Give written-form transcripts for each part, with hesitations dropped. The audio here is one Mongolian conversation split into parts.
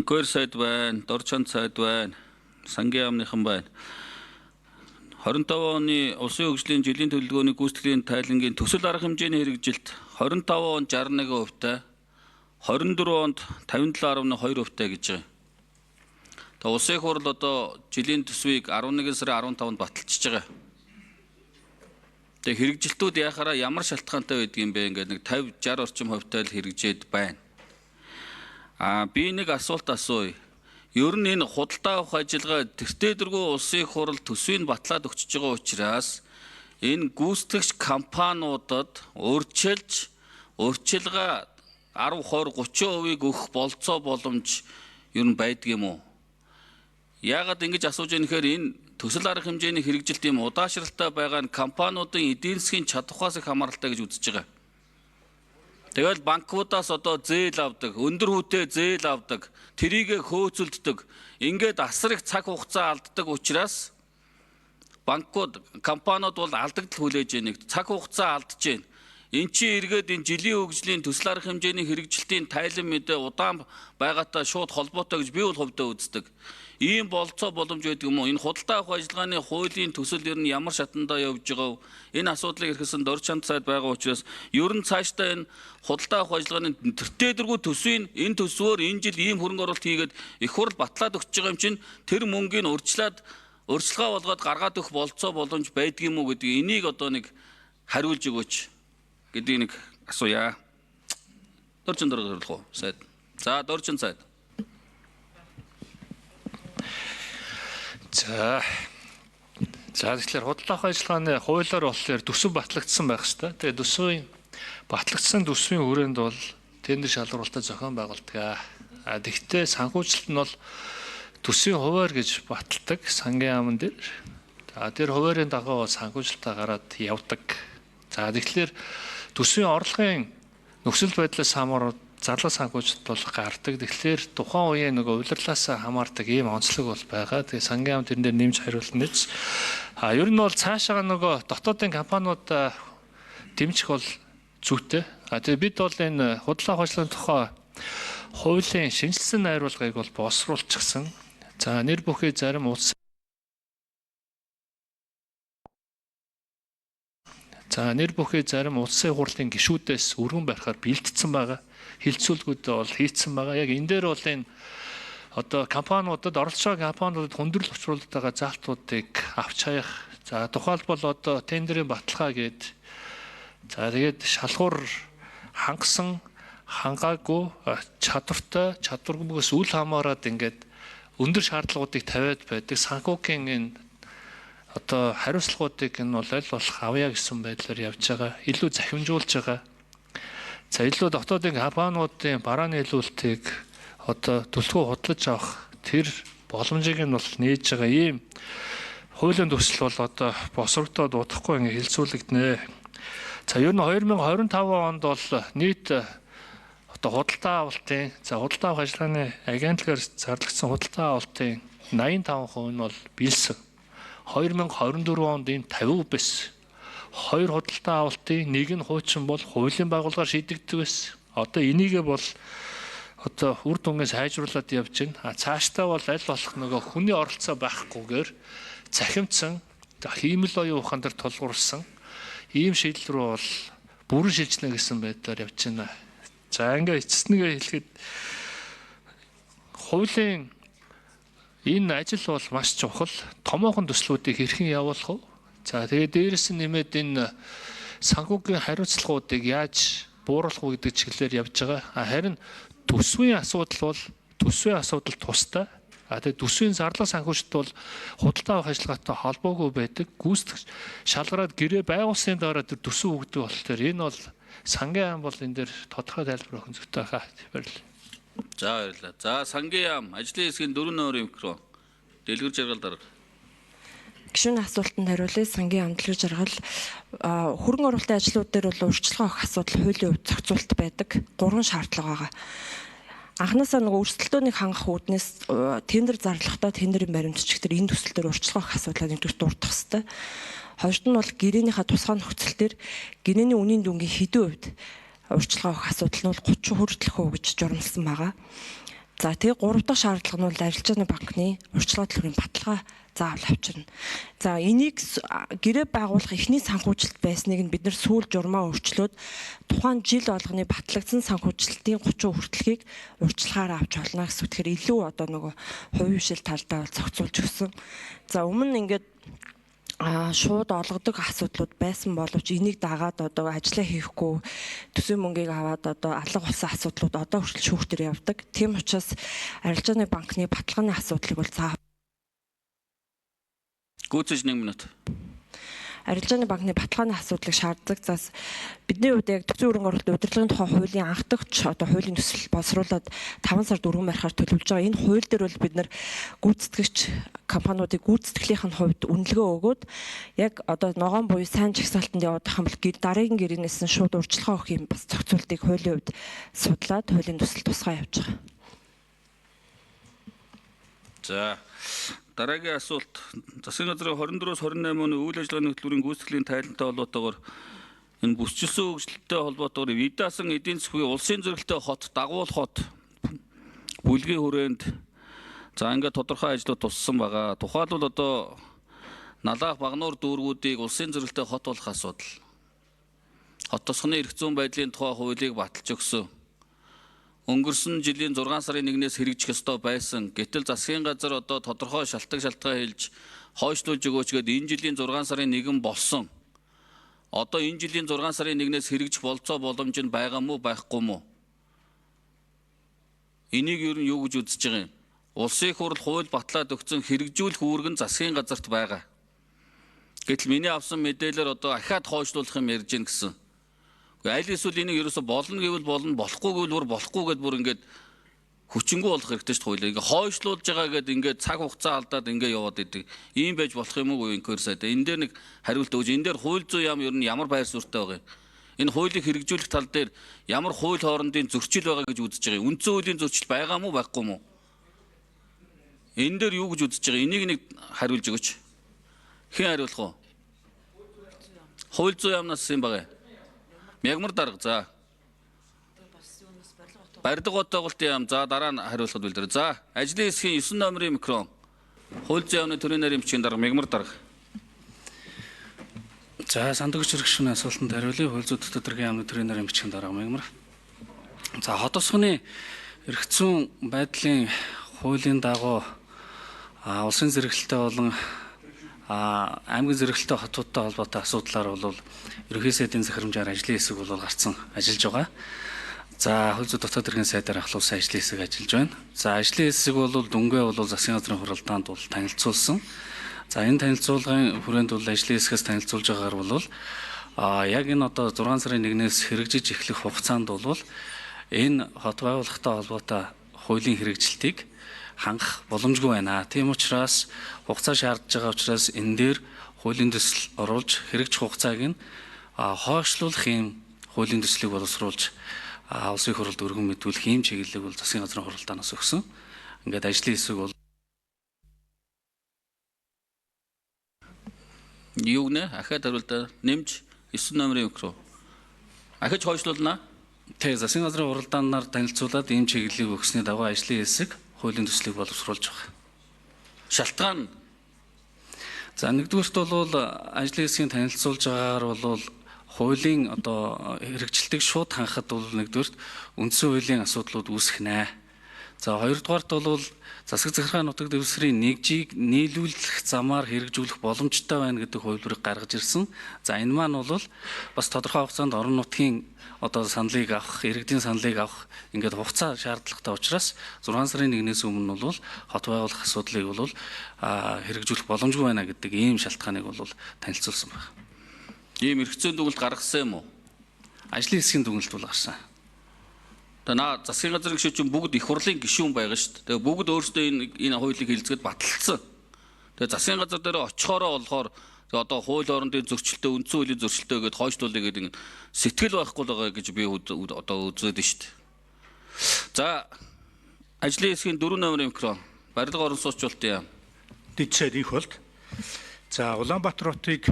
Инквер сайд байна, Дорчонд сайд байна, Сангийн яамныхан байна. 25 оны Улсын хөгжлийн жилийн төлөвлөгөөний гүйцэтгэлийн тайлангийн төсөл арга хэмжээний хэрэгжилт 25 онд 61%-тай, 24 онд 57.2% гэж байгаа. Тэгээ Улсын их хурл одоо жилийн төсвийг 11 сарын 15-нд баталчихж байгаа. Тэгээ хэрэгжилтүүд яхаараа ямар шалтгаантай байдгийг бэ, ингээд нэг 50 60 орчим хувьтай л хэрэгжээд байна. Аа, би нэг асуулт асууя. Ер нь энэ худалдаа авах ажиллагаа тэртээ дэргүй Улсын их хурл төсвийг батлаад өгчөж байгаа учраас энэ гүйцэтгэгч компаниудад урьдчилж урьдчилгаа 10 20 30%-ийг өгөх болцоо боломж ер нь байдаг юм уу? Яагаад ингэж асууж байгаа нэхэр энэ төсөл арга хэмжээний хэрэгжилт юм удаашралтай байгаа нь компаниудын эдийн засгийн чадвараас их хамааралтай гэж үзэж байгаа. Тэгэл банкудаас одоо зээл авдаг, өндөр хүүтэй зээл авдаг, тэрийгэ хөөцөлддөг. Ингээд асар их цаг хугацаа алддаг учраас банкуд, компаниуд бол алдагдал хүлээж яах, цаг хугацаа алдаж байна. Эн чинь эргээд энэ жилийн хөгжлийн төсөл арга хэмжээний хэрэгжилтийн тайлан мэдээ удаан байгаатай шууд холбоотой гэж би бол хувьдаа үздэг. Ийм болцоо боломж байдаг юм уу? Энэ худалдаа авах ажиллагааны хуулийн төсөл ер нь ямар шатандаа явж байгаа вэ? Энэ асуудлыг эрхэсэн Дорчонд сайд байгаа учраас ер нь цаашдаа энэ худалдаа авах ажиллагааны тэртээ дэргүй төсвийн энэ төсвөөр энэ жил ийм хөрөнгө оруулалт хийгээд их хурл батлаад өгч байгаа юм чинь тэр мөнгийг урьдчилаад урьдчилгаа болгоод гаргаад өгөх болцоо боломж байдаг юм уу гэдгийг энийг одоо нэг хариулж өгөөч гэдгийг нэг асууя. Дорчин дөрөв хариулах уу? Сайд. За, Дорчин сайд. За. За, тэгэхээр худалдаа авах ажиллагааны хуулиар болохоор төсөв батлагдсан байх ёстой. Тэгээ төсвийн батлагдсан төсвийн хүрээнд бол тендер шалгаруулалтаа зохион байгуулдаг. А тэгтээ санхүүжилт нь бол төсвийн хуваар гэж баталдаг сангийн яамн дээр. За, тэр хуваарийн дагуу санхүүжилтаа гараад явдаг. За, тэгэхээр төсвийн орлогын нөхцөл байдлаас хамаарат зарлал санхүүжилт бол гардаг. Тэгэхээр тухайн үеийн нөгөө улирлаас хамаардаг ийм онцлог бол байгаа. Тэгээ сангийн яам тэрэн дээр нэмж хариулна гэж. А ер нь бол цаашаага нөгөө дотоодын компаниуд дэмжих бол зүйтэй. А тэгээ бид бол энэ худалдаа авах ажлын тухай хуулийн шинжилсэн найруулгыг бол боловсруулчихсан. За, нэр бүхий зарим улс За, нэр бүхий зарим улсын хурлын гишүүдээс өргөн барихаар бэлтгэсэн байгаа. Хилцүүлгүүд бол хийцэн байгаа. Яг энэ дээр бол энэ одоо компаниудад оролцож байгаа компаниудад хүндрэл учруулдаг байгаа заалтуудыг авч хаях. За, тухайлбал одоо тендерийн баталгаа гээд за тэгээд шалгуур хангасан, хангаагүй, чадвартай, чадваргүйгээс үл хамааран ингээд өндөр шаардлагуудыг тавиад байдаг. Санхүүгийн энэ одоо хариуцлагуудыг энэ бол аль болох авъя гэсэн байдлаар явж байгаа. Илүү захимжуулж байгаа. За, илүү дотоодын компаниудын бараа нийлүүлэлтийг одоо төлөвлөгөө худлаж авах тэр боломжийг нь бол нээж байгаа. Ийм хуулийн төсөл бол одоо босрогдоод удахгүй ингэ хилцүүлэгдэнэ. За, ер нь 2025 онд бол нийт одоо худалдаа авалтын, за худалдаа авах ажиллагааны агентлагаар зарлагдсан худалдаа авалтын 85% нь бол биелсэн. 2024 онд энэ 50% байсан. Хоёр худалдаа авалтын нэг нь хуучин бол хуулийн байгууллагаар шийдэгддэг байсан. Одоо энийгээ бол одоо үр дүнгээ сайжруулад явж байна. А цаашдаа бол аль болох нөгөө хүний оролцоо байхгүйгээр цахимцсан хиймэл оюун ухаан дээр тулгуурласан ийм шийдэл рүү бол бүрэн шилжнэ гэсэн байдлаар явж байна. За, ингээ эцэс нэгээ хэлэхэд хуулийн энэ ажил бол маш чухал. Томоохон төслүүдийг хэрхэн явуулах вэ? За, тэгээд дээрэс нь нэмээд энэ санхүүгийн хариуцлагуудыг яаж бууруулах вэ гэдэг чиглэлээр явж байгаа. Харин төсвийн асуудал бол төсвийн асуудал тустай. А тэгээд төсвийн зарлал санхүүжилт бол худалдаа авах ажиллагаатай холбоогүй байдаг. Гүйцэтгэгч шалгараад гэрээ байгуулсны дараа тэр төсөв өгдөг болохоор энэ бол сангийн яам бол энэ дээр тодорхой тайлбар өгөх зүйтэй хаа. Баярлалаа. За, баярлалаа. За, сангийн яам ажлын хэсгийн 4 нөмрийн микро. Дэлгэр жаргал дарга. Гишүүний асуултанд хариулъя. Сангийн яам Дэлгэр жаргал хөрөнгө оруулалтын ажлууд дээр бол урьдчилгаа өгөх асуудал хуулийн хувьд зохицуулт байдаг. 3 шаардлага байгаа. Анхнаасаа нөгөө өрсөлдөөнийг хангах үүднээс тендер зарлахдаа тендерийн баримтчиг тэр энэ төсөл дээр урьдчилгаа өгөх асуудлаа нэгдүгээр дурдах хэрэгтэй. Хоёрт нь бол гэрээнийхээ тусгай нөхцөл дээр гэрээний үнийн дүнгийн хэдэн хувьд урьдчилгаа өгөх асуудал нь бол 30 хүртэлх хувь гэж журамлсан байгаа. За тэгээ 3 дахь шаардлага нь бол арилжааны банкны урьдчилгаа төлбөрийн баталгаа заавал авчирна. За энийг гэрээ байгуулах эхний санхүүжилт байсныг нь бид нар сүүл журмаа өөрчлөөд тухайн жил болгоны батлагдсан санхүүжилтийн 30% хүртэлхийг урьдчилгаараа авч болно гэсэн. Тэгэхээр илүү одоо нөгөө хувийн хвшил талдаа бол зохицуулж өгсөн. За өмнө нь ингээд шууд олгодог асуудлууд байсан боловч энийг дагаад одоо ажиллаа хийхгүй төсвийн мөнгийг аваад одоо алга болсон асуудлууд одоо хүртэл шүүхтэр явдаг. Тийм учраас арилжааны банкны баталгааны асуудлыг бол заав Гүйцэж 1 минут. Арилжааны банкны баталгааны асуудлыг шаарддаг. За бидний хувьд яг төсвийн хөрөнгө оруулалтын удирдлагын тухай хуулийн анхдагч одоо хуулийн төсөл боловсруулад 5 сард өргөн барихаар төлөвлөж байгаа. Энэ хууль дээр бол бид нар гүйцэтгэгч компаниудыг гүйцэтгэлийнх нь хувьд үнэлгээ өгөөд яг одоо ногоон буюу сайн жагсаалтанд яваад байгаа юм бол дараагийн гэрээнээс нь шууд урьдчилгаа өгөх юм бас зохицуултыг хуулийн хувьд судлаад хуулийн төсөл тусгай явж байгаа. За дараагийн асуулт засгийн газрын 24-өөс 28 оны үйл ажиллагааны хөтөлбөрийн гүйцэтгэлийн тайлантай холбоотойгоор энэ бүсчилсэн хөгжилтэй холбоотойгоор Видаасан эдийн засгийн улсын зэрэгтэй хот дагуул хот бүлгийн хүрээнд за ингээд тодорхой ажлууд туссан байгаа. Тухайлбал одоо Налаах Багнуур дүүргүүдийг улсын зэрэгтэй хот болох асуудал. Хот тосгоны эрх зүйн байдлын тухай хуулийг баталж өгсөн. Өнгөрсөн жилийн 6 сарын 1-ээс хэрэгжих ёстой байсан. Гэтэл засгийн газар одоо тодорхой шалтгаан хэлж хойшлуулж өгөөч гээд энэ жилийн 6 сарын 1 болсон. Одоо энэ жилийн 6 сарын 1-ээс хэрэгжих болцоо боломж нь байгаа мó байхгүй мó? Энийг ер нь юу гэж үзэж байгаа юм? Улсын их хурл хууль батлаад өгсөн хэрэгжүүлэх үүрэг нь засгийн газарт байгаа. Гэтэл миний авсан мэдээлэлээр одоо ахиад хойшлуулах юм ярьж гин гэсэн. Аль эсвэл энийг ерөөсө болно гэвэл болно, болохгүй гэвэл бүр болохгүй гэд бүр ингээд хүчингү болох хэрэгтэй шүү дээ хууль. Ингээ хойшлуулж байгаа гэд ингээд цаг хугацаа алдаад ингээ яваад идэг. Ийм байж болох юм уу инквер сайд. Энэ дээр нэг хариулт өгч. Энэ дээр хууль зүйн яам ер нь ямар байр суурьтай байгаа юм? Энэ хуулийг хэрэгжүүлэх тал дээр ямар хууль хоорондын зөрчил байгаа гэж үзэж байгаа юм? Үндсэн хуулийн зөрчил байгаа мó байхгүй мó? Энэ дээр юу гэж үзэж байгаа? Энийг нэг хариулж өгөөч. Хэн хариулах вэ? Хууль зүйн яамнаас юм байгаа. Мягмар дарга за. Барилга бот тоглолтын яам за дараа нь хариулахад бэлдэр. За ажлын хэсгийн 9 номерын микрон. Хууль зүйн яамны төрийн нарийн бичгийн дарга Мягмар дарга. За сандагч хэрэгшүүний асуултанд хариулъя. Хууль зүйн дотоод хэргийн яамны төрийн нарийн бичгийн дарга Мягмар. За хот тосгоны эрх зүйн байдлын хуулийн дагуу улсын зэрэглэлтэй болон аймгийн зэрэглэлтэй хотуудтай холбоотой асуудлаар бол ерөнхий сайдын захирамжаар ажлын хэсэг бол гарцсан ажиллаж байгаа. За хууль зүйн дотоод хэргийн сайдаар ахлуулсан ажлын хэсэг ажиллаж байна. За ажлын хэсэг бол дүнгээ бол засгийн газрын хуралдаанд бол танилцуулсан. За энэ танилцуулгын хүрээнд бол ажлын хэсгээс танилцуулж байгаагаар бол яг энэ одоо 6 сарын 1-ээс хэрэгжиж эхлэх хугацаанд бол энэ хот байгууллагатай холбоотой хуулийн хэрэгжилтийг хангах боломжгүй байна. Тийм учраас хугацаа шаардж байгаа учраас энэ дээр хуулийн төсөл оруулж хэрэгжих хугацааг нь хойшлуулах юм хуулийн төслийг боловсруулж улсын хурлд өргөн мэдүүлэх ийм чиглэлийг бол засгийн газрын хуралдаанаас өгсөн. Ингээд ажлын хэсэг бол юу гэнэ? Ахиад хариултаа нэмж 9 номерын микро. Ахиж хойшлуулна. Тэ засгийн газрын хуралдаанаар танилцуулаад ийм чиглэлийг өгсөний дагуу ажлын хэсэг хуулийн төслийг боловсруулж байгаа. Шалтгаан. За нэгдүгüрт бол ажлын хэсгийн танилцуулж байгаагаар бол хуулийн одоо хэрэгжилтийг шууд хангахад бол нэгдүгüрт үндсэн хуулийн асуудлууд үүсэх нэ. За хоёрдугаарт бол засаг захиргааны нутаг дэвсгэрийн нэгжийг нийлүүлэх замаар хэрэгжүүлэх боломжтой байна гэдэг хувилбарыг гаргаж ирсэн. За энэ маань бол бас тодорхой хугацаанд орон нутгийн одоо саналыг авах, иргэдийн саналыг авах ингээд хугацаа шаардлагатай учраас 6 сарын 1-ээс өмнө бол хот байгуулах асуудлыг бол хэрэгжүүлэх боломжгүй байна гэдэг ийм шалтгааныг бол танилцуулсан байна. Ийм эрх зүйн дүгнэлт гаргасан юм уу? Ажлын хэсгийн дүгнэлт бол гарсан. Тэгээ наа засгийн газрын гишүүн чинь бүгд их хурлын гишүүн байгаа шүү дээ. Тэгээ бүгд өөрсдөө энэ хуулийг хэлцгээд баталсан. Тэгээ засгийн газар дээр очихороо болохоор одоо хууль орондын зөрчилтэй, үндсэн хуулийн зөрчилтэй гэдээ хойшлуулъя гэдэг сэтгэл байхгүй л байгаа гэж би одоо үзээд шүү дээ. За ажлын хэсгийн 4 номерын микро барилга орон сууцчлалтын яам. Дидсээд их болд. За Улаанбаатар хотыг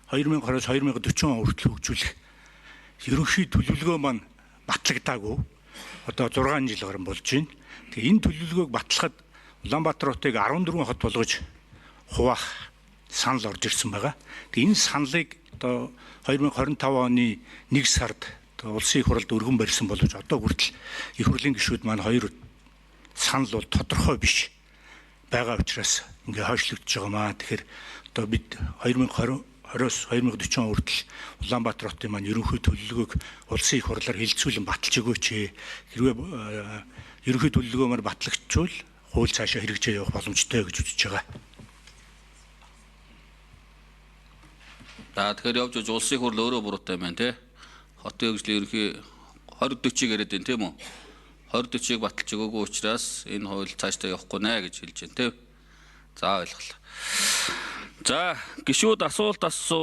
2020-с 2040 он хүртэл хөгжүүлэх ерөнхий төлөвлөгөө маань батлагдаагүй. Одоо 6 жил гарan болж байна. Тэгээ энэ төлөвлөгөөг батлахад Улаанбаатар хотыг 14 хот болгож хуваах санал орж ирсэн байгаа. Тэгээ энэ саналыг одоо 2025 оны 1 сард одоо улсын их хурлд өргөн барьсан боловч одоо хүртэл их хурлын гишүүд маань хоёр санал бол тодорхой биш байгаа учраас ингээ хойшлогдож байгаа маа. Тэгэхээр одоо бид 2020-оос 2040 он хүртэл Улаанбаатар хотын маань ерөнхий төлөвлөгөөг улсын их хурлаар хэлэлцүүлэн баталж өгөөч. Хэрвээ ерөнхий төлөвлөгөө маань батлагдчихвал хууль цаашаа хэрэгжээ явах боломжтой гэж үзэж байгаа. За тэгэхээр явж явж улсын хурл өөрөө буруутай юм байна те. Хотын хөгжлийн ерөнхий 20 40-ыг яриад байна тийм үү? 20 40-ыг баталж өгөөгүй учраас энэ хууль цаашдаа явахгүй нэ гэж хэлж байна тийм. За ойлголоо. За гишүүд асуулт асуу.